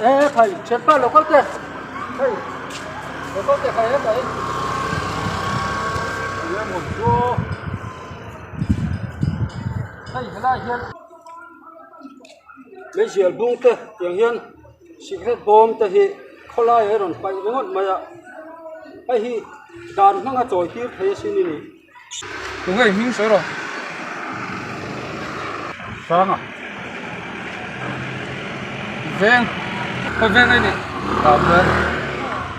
E khai thianpa lo kal teh hei lo kal teh khai hetah hi eng emaw chu hei helaiah hian meizial bung te tiang hian cigarette bawm te hi khawlaiah a rawn paih ringawt mai a hei hi dan hmanga chawi tir thei asin i ni. Tunge i hming sawi rawh. Sanga. Veng. Khawi veng ei ni? Dam veng.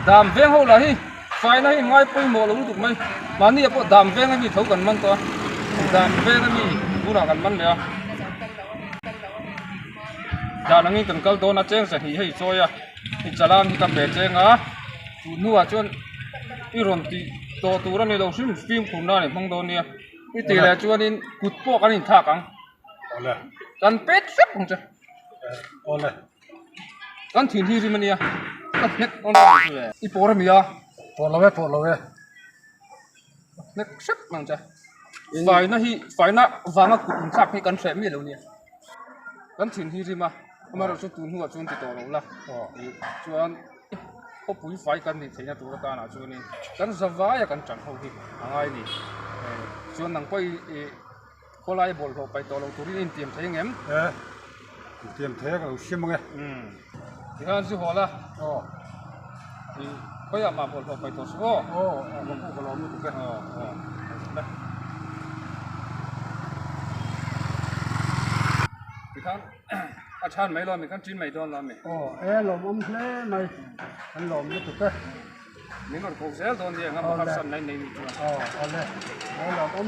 Dam veng ho lah hi faina hi ngai pawimawh lo lutuk mai. Mahni ah pawh dam veng ami tho kan man tawh a. Dam veng ami tunah kan man leh a. Dan angin kan kal dawn a cheng zahnih hei chawi a. I chalan hi ka pe cheng a. Tun hnuah chuan i rawn tih tawh tur a ni lo hrim fimkhur nan i hmang dawn nia i tih leh chuanin kut pawh kan inthak ang kan pet hrep ang che kan thin hi rim a nia ka hnek dawn a ni chu i pawr a mi a pawr lo e pawr lo e hnek hrep ang che faina hi faina vanga kut inthak hi kan hreh miah lo nia kan thin hi rim a amaherawhchu tun hnuah chuan ti tawh lo la chuan. Khawpui fai kan nih theihna tur atanah chuanin kan zavaia kan tan ho hi a ngai a ni. Chuan nang pawh i khawlai bawlhhlawh paih tawh lo turin i intiam thei ang em? E, intiam thei a ka lo hriam ang e. Tikhan zu haw la. Aw. I khawiah mah bawlhhlawh paih tawh suh aw. Aw, aw ka pu ka lawm lutuk e. Aw, aw. Tikhan. A chhan mai lo a mi kan ṭin mai dawn lo a mi. Aw e lawmawm hle mai kan lawm lutuk e. Min rawn ko zel dawn nia engemaw harsatna in nei ni chuan. Aw awle e lawmawm hle.